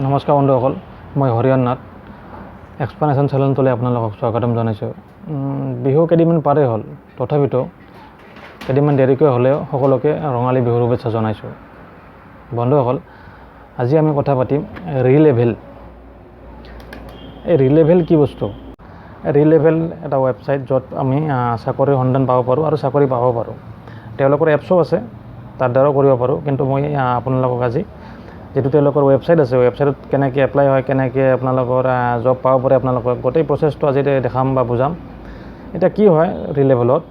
নমস্কাৰ বন্ধুসকল, মই হৰিহৰ নাথ। এক্সপ্লেনেশ্যন চেনেলটোলৈ আপোনালোকক স্বাগতম জনাইছোঁ। বিহু কেইদিনমান পাৰেই হ'ল, তথাপিতো কেইদিনমান দেৰিকৈ হ'লেও সকলোকে ৰঙালী বিহুৰ শুভেচ্ছা জনাইছোঁ। বন্ধুসকল, আজি আমি কথা পাতিম ৰিলেভেল। এই ৰিলেভেল কি বস্তু? ৰিলেভেল এটা ৱেবছাইট, য'ত আমি চাকৰিৰ সন্ধান পাব পাৰোঁ আৰু চাকৰি পাব পাৰোঁ। তেওঁলোকৰ এপছো আছে, তাৰ দ্বাৰাও কৰিব পাৰোঁ। কিন্তু মই আপোনালোকক আজি যিটো তেওঁলোকৰ ৱেবছাইট আছে, ৱেবছাইটত কেনেকৈ এপ্লাই হয়, কেনেকৈ আপোনালোকৰ জব পাব পাৰে, আপোনালোকৰ গোটেই প্ৰচেছটো আজি দেখাম বা বুজাম। এতিয়া কি হয়, ৰিলেভেলত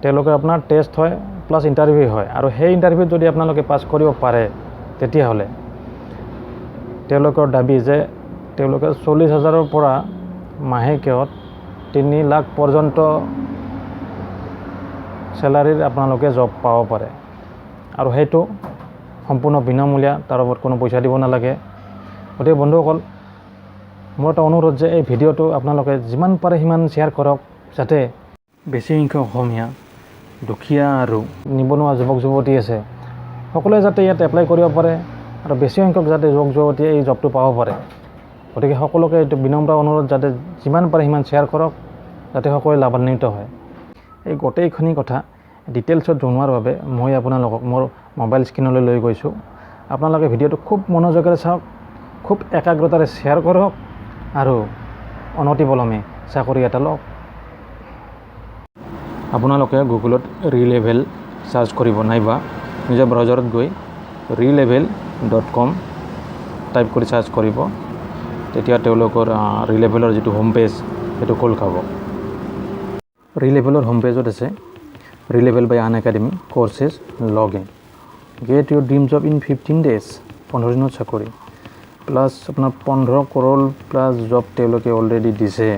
তেওঁলোকে আপোনাৰ টেষ্ট হয়, প্লাছ ইণ্টাৰভিউ হয় আৰু সেই ইণ্টাৰভিউত যদি আপোনালোকে পাছ কৰিব পাৰে, তেতিয়াহ'লে তেওঁলোকৰ দাবী যে তেওঁলোকে 40 হাজাৰৰ পৰা মাহেকত 3 লাখ পৰ্যন্ত চেলাৰীৰ আপোনালোকে জব পাব পাৰে আৰু সেইটো সম্পূৰ্ণ বিনামূলীয়া, তাৰ ওপৰত কোনো পইচা দিব নালাগে। গতিকে বন্ধুসকল, মোৰ এটা অনুৰোধ যে এই ভিডিঅ'টো আপোনালোকে যিমান পাৰে সিমান শ্বেয়াৰ কৰক, যাতে বেছি সংখ্যক অসমীয়া দুখীয়া আৰু নিবনুৱা যুৱক যুৱতী আছে, সকলোৱে যাতে ইয়াত এপ্লাই কৰিব পাৰে আৰু বেছি সংখ্যক যাতে যুৱক যুৱতীয়ে এই জবটো পাব পাৰে। গতিকে সকলোকে এইটো বিনম্ৰ অনুৰোধ, যাতে যিমান পাৰে সিমান শ্বেয়াৰ কৰক, যাতে সকলোৱে লাভান্বিত হয়। এই গোটেইখিনি কথা ডিটেইলছত জনোৱাৰ বাবে মই আপোনালোকক মোৰ মোবাইল স্ক্ৰীণলৈ লৈ গৈছোঁ। আপোনালোকে ভিডিঅ'টো খুব মনোযোগেৰে চাওক, খুব একাগ্ৰতাৰে শ্বেয়াৰ কৰক আৰু অনতিপলমে চাকৰি এটা লওক। আপোনালোকে গুগলত ৰিলেভেল চাৰ্চ কৰিব নাইবা নিজৰ ব্ৰাউজাৰত গৈ ৰিলেভেল.কম টাইপ কৰি চাৰ্চ কৰিব। তেতিয়া তেওঁলোকৰ ৰিলেভেলৰ যিটো হোম পেজ, সেইটো খোল খাব। ৰিলেভেলৰ হোম পেজত আছে Relevel by Unacademy courses, log in, get your dream job in 15 days, 15 দিনত চাকৰি। প্লাছ আপোনাৰ 15 কৰোৰ প্লাছ জব তেওঁলোকে অলৰেডি দিছে,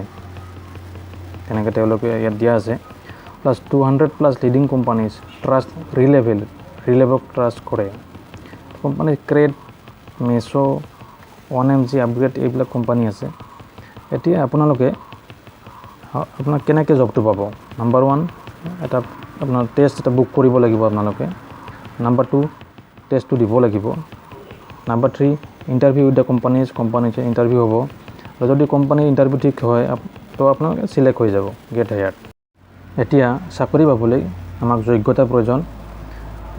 তেনেকৈ তেওঁলোকে ইয়াত দিয়া আছে। Plus 200 plus leading companies trust Relevel, ৰিলেভেলক trust কৰে। কোম্পানী ক্ৰেড, মেছ', 1 এম জি, আপগ্ৰেড, এইবিলাক কোম্পানী আছে। এতিয়া আপোনালোকে আপোনাক কেনেকৈ জবটো পাব? নাম্বাৰ ওৱান, এটা আপোনাৰ টেষ্ট এটা বুক কৰিব লাগিব আপোনালোকে। নাম্বাৰ টু, টেষ্টটো দিব লাগিব। Number three, interview with the companies, company interview হ'ব আৰু যদি কোম্পানীৰ ইণ্টাৰভিউ ঠিক হয়, তো আপোনালোকে চিলেক্ট হৈ যাব, গেট হায়াৰ্ড। এতিয়া চাকৰি পাবলৈ আমাক যোগ্যতাৰ প্ৰয়োজন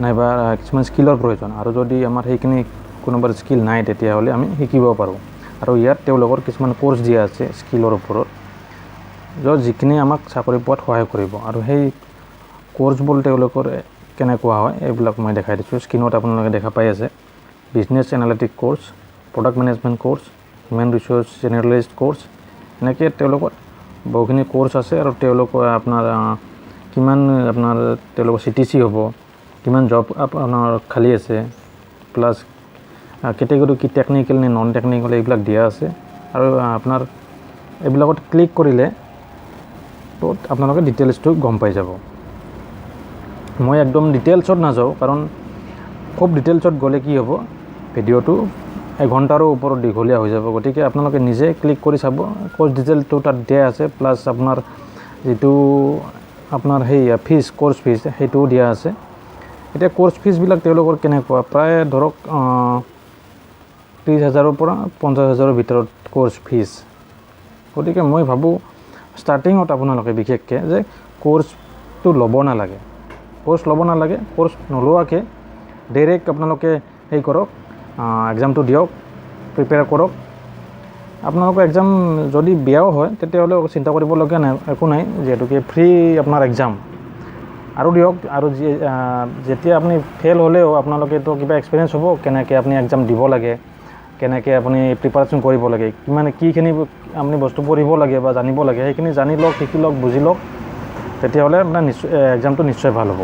নাইবা কিছুমান স্কিলৰ প্ৰয়োজন আৰু যদি আমাৰ সেইখিনি কোনোবা স্কিল নাই, তেতিয়াহ'লে আমি শিকিব পাৰোঁ। আৰু ইয়াত তেওঁলোকৰ কিছুমান ক'ৰ্চ দিয়া আছে স্কিলৰ ওপৰত, য'ত যিখিনি আমাক চাকৰি পোৱাত সহায় কৰিব। আৰু সেই ক'ৰ্চবোৰ তেওঁলোকৰ কেনেকুৱা হয়, এইবিলাক মই দেখাই দিছোঁ। স্ক্ৰীণত আপোনালোকে দেখা পাই আছে: business analytic course, product management course, human resource generalist course, এনেকৈ তেওঁলোকৰ বহুখিনি ক'ৰ্চ আছে। আৰু তেওঁলোকৰ আপোনাৰ কিমান আপোনাৰ তেওঁলোকৰ চিটিচি হ'ব, কিমান জব আপোনাৰ খালী আছে, প্লাছ কেটেগৰী কি, টেকনিকেল নে নন টেকনিকেল, এইবিলাক দিয়া আছে। আৰু আপোনাৰ এইবিলাকত ক্লিক কৰিলে তো আপোনালোকে ডিটেইলছটো গম পাই যাব। মই একদম ডিটেইলছত নাযাওঁ, কাৰণ খুব ডিটেইলছত গ'লে কি হ'ব, ভিডিঅ'টো এঘণ্টাৰো ওপৰত দীঘলীয়া হৈ যাব। গতিকে আপোনালোকে নিজে ক্লিক কৰি চাব। ক'ৰ্চ ডিটেইলটো তাত দিয়া আছে, প্লাছ আপোনাৰ যিটো আপোনাৰ সেই ফিজ, ক'ৰ্চ ফিজ, সেইটোও দিয়া আছে। এতিয়া ক'ৰ্চ ফিজবিলাক তেওঁলোকৰ কেনেকুৱা? প্ৰায় ধৰক 30 হাজাৰৰ পৰা 50 হাজাৰৰ ভিতৰত ক'ৰ্চ ফিজ। গতিকে মই ভাবোঁ, ষ্টাৰ্টিঙত আপোনালোকে বিশেষকৈ যে ক'ৰ্চটো ল'ব নালাগে, ক'ৰ্চ ল'ব নালাগে। ক'ৰ্চ নোলোৱাকৈ ডাইৰেক্ট আপোনালোকে হেৰি কৰক, এক্সামটো দিয়ক, প্ৰিপেয়াৰ কৰক। আপোনালোকৰ এক্সাম যদি বেয়াও হয়, তেতিয়াহ'লে চিন্তা কৰিবলগীয়া নাই, একো নাই, যিহেতুকে ফ্ৰী আপোনাৰ এক্সাম। আৰু দিয়ক আৰু যি যেতিয়া আপুনি ফেইল হ'লেও আপোনালোকেতো কিবা এক্সপিৰিয়েঞ্চ হ'ব, কেনেকৈ আপুনি এক্সাম দিব লাগে, কেনেকৈ আপুনি প্ৰিপাৰেশ্যন কৰিব লাগে, কিমান কিখিনি আপুনি বস্তু পঢ়িব লাগে বা জানিব লাগে, সেইখিনি জানি লওক, শিকি লওক, বুজি লওক। তেতিয়াহ'লে আপোনাৰ নিশ্চয় এক্সামটো নিশ্চয় ভাল হ'ব।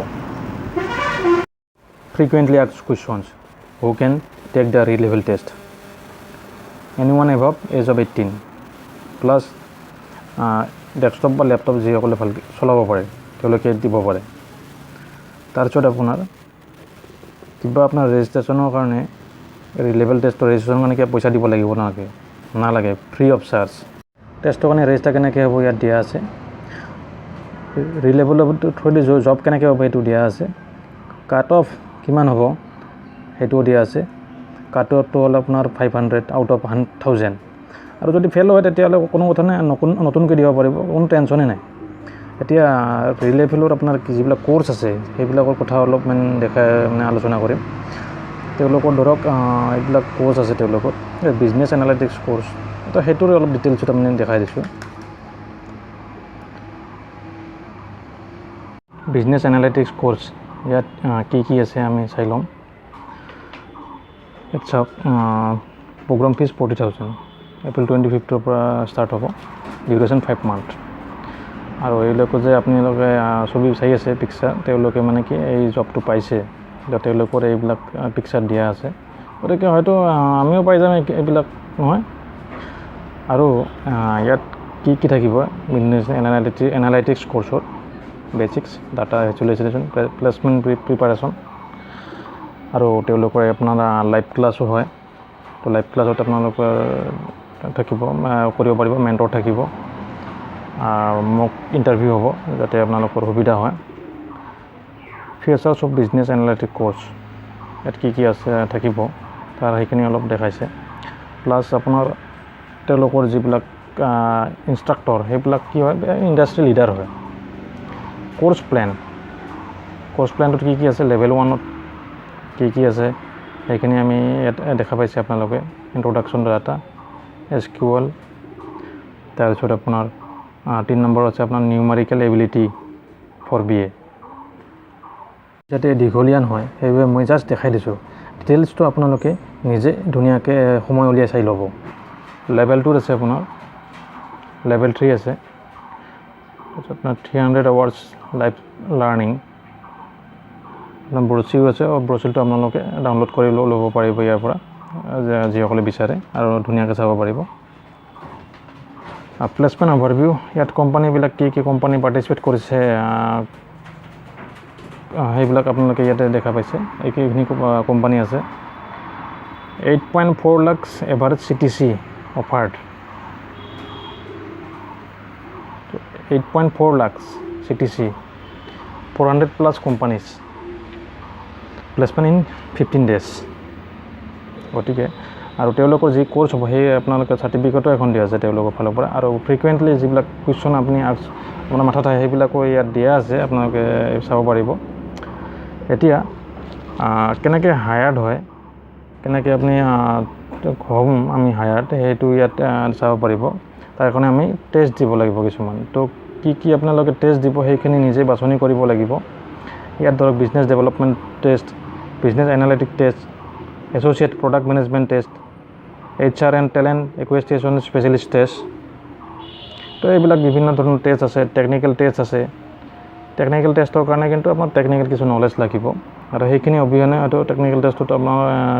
Frequently asked questions: Who can take the Relevel test? Anyone above age of 18 plus, desktop বা লেপটপ যিসকলে ভালকৈ চলাব পাৰে, তেওঁলোকে দিব পাৰে। তাৰপিছত আপোনাৰ কিবা আপোনাৰ ৰেজিষ্ট্ৰেশ্যনৰ কাৰণে, ৰিলেভেল টেষ্টৰ ৰেজিষ্ট্ৰেশ্যনৰ কাৰণে কিবা পইচা দিব লাগিব? নালাগে, নালাগে, ফ্ৰী অফ চাৰ্জ। টেষ্টৰ কাৰণে ৰেজিষ্টাৰ কেনেকৈ হ'ব, ইয়াত দিয়া আছে। ৰিলেভেলৰ থ্ৰুদি জব কেনেকৈ হ'ব, সেইটো দিয়া আছে। কাট অফ কিমান হ'ব, সেইটোও দিয়া আছে। কাট অফটো হ'ল আপোনাৰ 500 আউট অফ 1000। আৰু যদি ফেইল হয়, তেতিয়াহ'লে কোনো কথা নাই, নতুনকৈ দিব পাৰিব, কোনো টেনশ্যনেই নাই। এতিয়া ৰিলেভেলৰ আপোনাৰ যিবিলাক ক'ৰ্চ আছে, সেইবিলাকৰ কথা অলপমান দেখাই মানে আলোচনা কৰিম। তেওঁলোকৰ ধৰক এইবিলাক ক'ৰ্চ আছে তেওঁলোকৰ, বিজনেছ এনালাইটিক্স ক'ৰ্চ, তো সেইটোৰে অলপ ডিটেইলছত আপুনি দেখাই দিছোঁ। বিজনেছ এনালাইটিক্স ক'ৰ্চ, ইয়াত কি কি আছে আমি চাই ল'ম। ইয়াত চাওক, প্ৰগ্ৰাম ফিজ 40,000, এপ্ৰিল 25ৰ পৰা ষ্টাৰ্ট হ'ব, ডিউৰেশ্যন 5 মান্থ। আৰু এইলোকে যে আপোনালোকে ছবি চাই আছে, পিকচাৰ, তেওঁলোকে মানে কি এই জবটো পাইছে, তেওঁলোকৰ এইবিলাক পিকচাৰ দিয়া আছে। গতিকে হয়তো আমিও পাই যাম এইবিলাক নহয়। আৰু ইয়াত কি কি থাকিব? বিজনেছ এনালাইটিক্স কৰ্চত basics, data visualization, placement preparation আৰু তেওঁলোকৰ আপোনাৰ লাইভ ক্লাছো হয়। তো লাইভ ক্লাছত আপোনালোকৰ থাকিব, কৰিব পাৰিব, মেণ্টৰ থাকিব, মক ইণ্টাৰভিউ হ'ব, যাতে আপোনালোকৰ সুবিধা হয়। Features of business analytic course, ইয়াত কি কি আছে থাকিব, তাৰ সেইখিনি অলপ দেখাইছে। প্লাছ আপোনাৰ তেওঁলোকৰ যিবিলাক ইনষ্ট্ৰাক্টৰ, সেইবিলাক কি হয়, ইণ্ডাষ্ট্ৰি লিডাৰ হয়। ক'ৰ্চ প্লেন, ক'ৰ্চ প্লেনটোত কি কি আছে, লেভেল 1ত কি কি আছে, সেইখিনি আমি ইয়াত দেখা পাইছে আপোনালোকে। ইণ্ট্ৰডাকশ্যন ডাটা, এছকিউএল, তাৰপিছত আপোনাৰ 3 নম্বৰ আছে আপোনাৰ নিউমাৰিকেল এবিলিটি ফৰ বিএ। যাতে দীঘলীয়া নহয়, সেইবাবে মই জাষ্ট দেখাই দিছোঁ। ডিটেইলছটো আপোনালোকে নিজে ধুনীয়াকৈ সময় উলিয়াই চাই ল'ব। লেভেল 2ত আছে আপোনাৰ, লেভেল 3 আছে, তাৰপিছত আপোনাৰ 300 আৱাৰ্ছ লাইভ লাৰ্ণিং। আপোনাৰ ব্ৰচিও আছে, ব্ৰচিটো আপোনালোকে ডাউনলোড কৰি ল'ব পাৰিব ইয়াৰ পৰা, যিসকলে বিচাৰে, আৰু ধুনীয়াকৈ চাব পাৰিব। প্লেচমেণ্ট অভাৰভিউ, ইয়াত কোম্পানীবিলাক কি কি কোম্পানী পাৰ্টিচিপেট কৰিছে, সেইবিলাক আপোনালোকে ইয়াতে দেখা পাইছে। এইখিনি কোম্পানী আছে। 8.4 lakhs average CTC offered, 8.4 lakhs CTC, 400 plus companies, placement in 15 days। গতিকে আৰু তেওঁলোকৰ যি ক'ৰ্চ হ'ব, সেই আপোনালোকে চাৰ্টিফিকেটো এখন দিয়া আছে তেওঁলোকৰ ফালৰ পৰা। আৰু ফ্ৰিকুৱেণ্টলি যিবিলাক কুৱেশ্যন আপুনি আপোনাৰ মাথাত আহে, সেইবিলাকো ইয়াত দিয়া আছে, আপোনালোকে চাব পাৰিব। এতিয়া কেনেকৈ হায়াৰ্ড হয়, কেনেকৈ আপুনি হ'ম আমি হায়াৰ্ড, সেইটো ইয়াত চাব পাৰিব। তাৰ কাৰণে আমি টেষ্ট দিব লাগিব কিছুমান। তো কি কি আপোনালোকে টেষ্ট দিব, সেইখিনি নিজে বাছনি কৰিব লাগিব। ইয়াত ধৰক business development test, business analytic test, associate product management test, HR and talent acquisition specialist test। তো এইবিলাক বিভিন্ন ধৰণৰ টেষ্ট আছে, টেকনিকেল টেষ্ট আছে। টেকনিকেল টেষ্টৰ কাৰণে কিন্তু আপোনাৰ টেকনিকেল কিছু নলেজ লাগিব আৰু সেইখিনি অবিহনে হয়তো টেকনিকেল টেষ্টটোত আপোনাৰ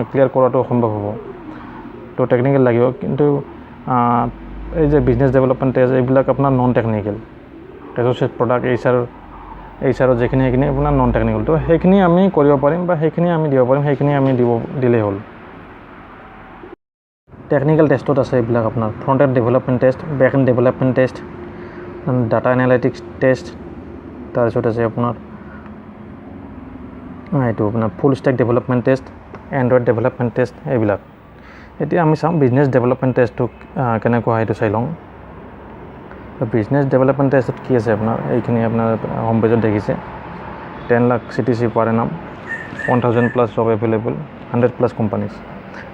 ক্লিয়াৰ কৰাটো অসম্ভৱ হ'ব। তো টেকনিকেল লাগিব। কিন্তু এই যে বিজনেছ ডেভেলপমেণ্ট টেষ্ট, এইবিলাক আপোনাৰ non technical. Associate product, এইচআৰৰ যিখিনি, সেইখিনি আপোনাৰ নন টেকনিকেল। তো সেইখিনি আমি কৰিব পাৰিম বা সেইখিনি আমি দিব পাৰিম, সেইখিনি আমি দিলেই হ'ল। টেকনিকেল টেষ্টত আছে এইবিলাক আপোনাৰ front end development test, back end development test, data analytics test, তাৰপিছত আছে আপোনাৰ এইটো আপোনাৰ full stack development test, Android development test, এইবিলাক। এতিয়া আমি চাওঁ বিজনেছ ডেভেলপমেণ্ট টেষ্টটো কেনেকুৱা, সেইটো চাই লওঁ। বিজনেছ ডেভেলপমেণ্ট টেষ্টত কি আছে আপোনাৰ, এইখিনি আপোনাৰ হোম পেজত দেখিছে। 10 lakh CTC per annum, 1000 plus job available, 100 plus companies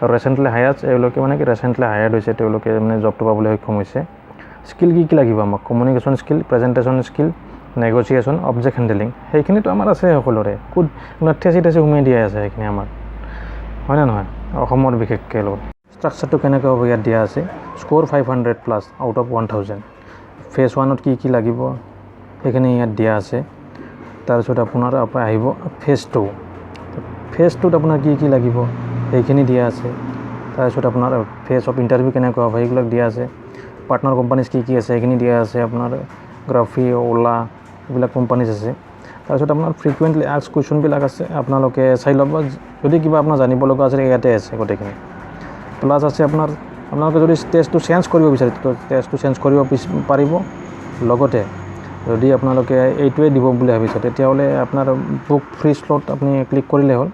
আৰু ৰেচেণ্টলি হায়াৰ্ড। এওঁলোকে মানে কি ৰেচেণ্টলি হায়াৰ্ড হৈছে, তেওঁলোকে মানে জবটো পাবলৈ সক্ষম হৈছে। স্কিল কি কি লাগিব আমাক? Communication skill, presentation skill, negotiation, object handling, সেইখিনিতো আমাৰ আছে সকলোৰে। ক'ত আপোনাৰ ঠেচি ঠেচি সোমাই দিয়াই আছে সেইখিনি আমাৰ, হয়নে নহয়? অসমৰ বিশেষকৈ লগত ষ্ট্ৰাকচাৰটো কেনেকৈ হ'ব ইয়াত দিয়া আছে। Score 500 plus out of 1000। Phase 1ত কি কি লাগিব, সেইখিনি ইয়াত দিয়া আছে। তাৰপিছত আপোনাৰ আহিব ফেজ 2। ফেজ 2ত আপোনাৰ কি কি লাগিব, সেইখিনি দিয়া আছে। তাৰপিছত আপোনাৰ ফেজ অফ ইণ্টাৰভিউ কেনেকুৱা হ'ব, সেইবিলাক দিয়া আছে। পাৰ্টনাৰ কোম্পানীজ কি কি আছে, সেইখিনি দিয়া আছে। আপোনাৰ গ্ৰাফি, অ'লা, এইবিলাক কোম্পানীজ আছে। তাৰপিছত আপোনাৰ ফ্ৰিকুৱেণ্টলি আস্ক কুৱেশ্যনবিলাক আছে, আপোনালোকে চাই ল'ব। যদি কিবা আপোনাৰ জানিব লগা আছে, ইয়াতে আছে গোটেইখিনি। প্লাছ আছে আপোনাৰ, আপোনালোকে যদি টেষ্টটো চেঞ্জ কৰিব বিচাৰে, টেষ্টটো চেঞ্জ কৰিব পাৰিব। লগতে যদি আপোনালোকে এইটোৱে দিব বুলি ভাবিছে, তেতিয়াহ'লে আপোনাৰ বুক ফ্ৰী শ্লট আপুনি ক্লিক কৰিলে হ'ল।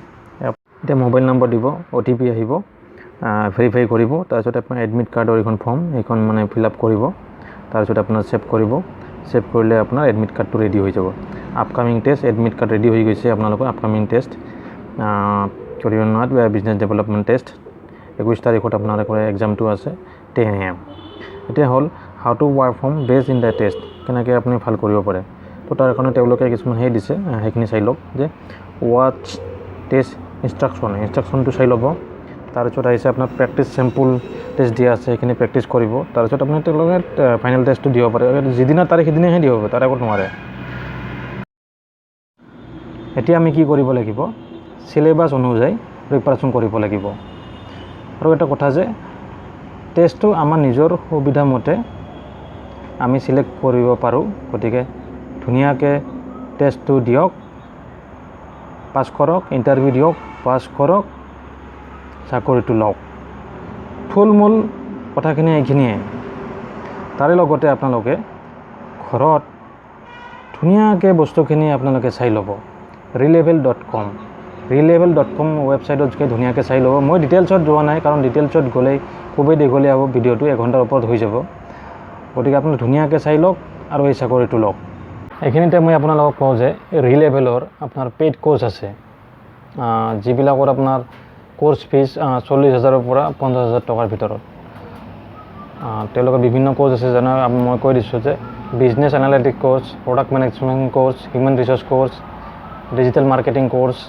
এতিয়া মোবাইল নম্বৰ দিব, অ'টিপি আহিব। ভেৰিফাই কৰিব। তাৰপিছত আপোনাৰ এডমিট কাৰ্ডৰ এইখন ফৰ্ম, এইখন মানে ফিল আপ কৰিব। তাৰপিছত আপোনাৰ ছেভ কৰিব। ছেভ কৰিলে আপোনাৰ এডমিট কাৰ্ডটো ৰেডি হৈ যাব। Upcoming test, admit card ready হৈ গৈছে আপোনালোকৰ। আপকামিং টেষ্ট কৰিয়নাথ বিজনেছ ডেভেলপমেণ্ট টেষ্ট, 21 তাৰিখত আপোনালোকৰ এক্সামটো আছে, 10 এ.এম। এতিয়া হ'ল how to perform best in the test, কেনেকৈ আপুনি ভাল কৰিব পাৰে। তো তাৰ কাৰণে তেওঁলোকে কিছুমান সেই দিছে, সেইখিনি চাই লওক যে ৱাটচ টেষ্ট ইনষ্ট্ৰাকশ্যন, ইনষ্ট্ৰাকশ্যনটো চাই ল'ব। তাৰপিছত আহিছে আপোনাৰ প্ৰেক্টিছ চেম্পুল টেষ্ট দিয়া আছে, সেইখিনি প্ৰেক্টিছ কৰিব। তাৰপিছত আপুনি তেওঁলোকে ফাইনেল টেষ্টটো দিব পাৰে। যিদিনা তাৰিখ সেইদিনাহে দিব পাৰিব, তাৰ আগত নোৱাৰে। এতিয়া আমি কি কৰিব লাগিব? চিলেবাছ অনুযায়ী প্ৰিপাৰেশ্যন কৰিব লাগিব। আৰু এটা কথা যে টেষ্টটো আমাৰ নিজৰ সুবিধা মতে আমি চিলেক্ট কৰিব পাৰোঁ। গতিকে ধুনীয়াকৈ টেষ্টটো দিয়ক, পাছ কৰক, ইণ্টাৰভিউ দিয়ক, পাছ কৰক, চাকৰিটো লওক। থুলমূল কথাখিনি এইখিনিয়ে। তাৰে লগতে আপোনালোকে ঘৰত ধুনীয়াকৈ বস্তুখিনি আপোনালোকে চাই ল'ব। ৰিলেভেল.কম, ৰিলেভেল.কম ৱেবছাইটত গৈ ধুনীয়াকৈ চাই ল'ব। মই ডিটেইলছত যোৱা নাই, কাৰণ ডিটেইলছত গ'লেই খুবেই দীঘলীয়া হ'ব ভিডিঅ'টো, এঘণ্টাৰ ওপৰত হৈ যাব। গতিকে আপুনি ধুনীয়াকৈ চাই লওক আৰু এই চাকৰিটো লওক। এইখিনিতে মই আপোনালোকক কওঁ যে ৰিলেভেলৰ আপোনাৰ পেইড ক'ৰ্চ আছে, যিবিলাকৰ আপোনাৰ ক'ৰ্চ ফিজ 40 হাজাৰৰ পৰা 50 হাজাৰ টকাৰ ভিতৰত। তেওঁলোকৰ বিভিন্ন ক'ৰ্চ আছে, যেনে মই কৈ দিছোঁ যে business analytic course, product management course, human resource course, digital marketing course,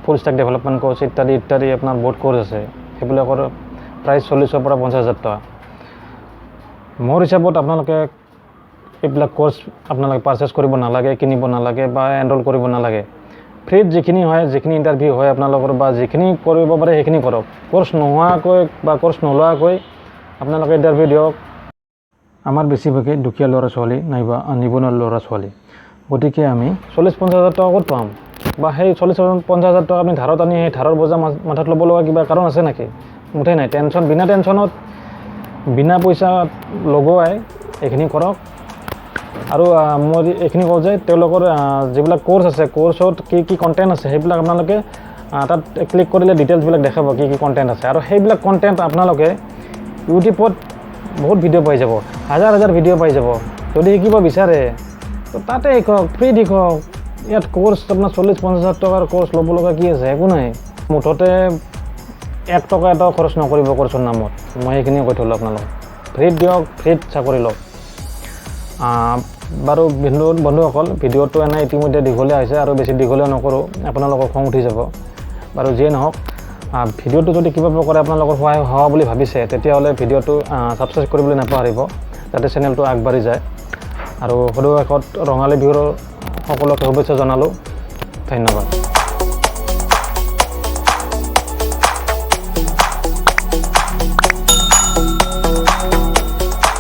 full stack development course ইত্যাদি ইত্যাদি। আপোনাৰ বহুত ক'ৰ্চ আছে। সেইবিলাকৰ প্ৰাইচ 40ৰ পৰা 50 হাজাৰ টকা। মোৰ হিচাপত আপোনালোকে এইবিলাক ক'ৰ্চ আপোনালোকে পাৰচেছ কৰিব নালাগে, কিনিব নালাগে বা এনৰোল কৰিব নালাগে। ফ্ৰীত যিখিনি হয়, যিখিনি ইণ্টাৰভিউ হয় আপোনালোকৰ বা যিখিনি কৰিব পাৰে, সেইখিনি কৰক। ক'ৰ্চ নোহোৱাকৈ বা ক'ৰ্চ নোলোৱাকৈ আপোনালোকে ইণ্টাৰভিউ দিয়ক। আমাৰ বেছিভাগেই দুখীয়া ল'ৰা ছোৱালী নাইবা নিবনুৱা ল'ৰা ছোৱালী। গতিকে আমি 40-50 হাজাৰ টকা ক'ত পাম? বা সেই 40-50 হাজাৰ টকা আমি ধাৰত আনি সেই ধাৰৰ বোজা মাথাত ল'ব লগা কিবা কাৰণ আছে নেকি? মুঠেই নাই। টেনশ্যন, বিনা টেনশ্যনত, বিনা পইচা লগোৱাই এইখিনি কৰক। আৰু মই এইখিনি কওঁ যে তেওঁলোকৰ যিবিলাক ক'ৰ্চ আছে, ক'ৰ্চত কি কি কণ্টেণ্ট আছে, সেইবিলাক আপোনালোকে তাত ক্লিক কৰিলে ডিটেইলছবিলাক দেখাব কি কি কণ্টেণ্ট আছে। আৰু সেইবিলাক কণ্টেণ্ট আপোনালোকে ইউটিউবত বহুত ভিডিঅ' পাই যাব, হাজাৰ হাজাৰ ভিডিঅ' পাই যাব। যদি শিকিব বিচাৰে তো তাতে শিকক, ফ্ৰীত শিকক। ইয়াত ক'ৰ্চ আপোনাৰ 40-50 হাজাৰ টকাৰ ক'ৰ্চ ল'ব লগা কি আছে? একো নাই। মুঠতে এক টকা এটাও খৰচ নকৰিব ক'ৰ্চৰ নামত। মই সেইখিনিয়ে কৈ থ'লোঁ আপোনালোকক। ফ্ৰীত দিয়ক, ফ্ৰীত চাকৰি লওক। বাৰু বন্ধুসকল, ভিডিঅ'টো এনেই ইতিমধ্যে দীঘলীয়া হৈছে আৰু বেছি দীঘলীয়া নকৰোঁ, আপোনালোকৰ খং উঠি যাব। বাৰু যিয়ে নহওক, ভিডিঅ'টো যদি কিবা প্ৰকাৰে আপোনালোকৰ সহায় হোৱা বুলি ভাবিছে, তেতিয়াহ'লে ভিডিঅ'টো ছাবস্ক্ৰাইব কৰিবলৈ নাপাহৰিব, যাতে চেনেলটো আগবাঢ়ি যায়। আৰু সদৌ শেষত ৰঙালী বিহুৰ সকলোকে শুভেচ্ছা জনালোঁ। ধন্যবাদ।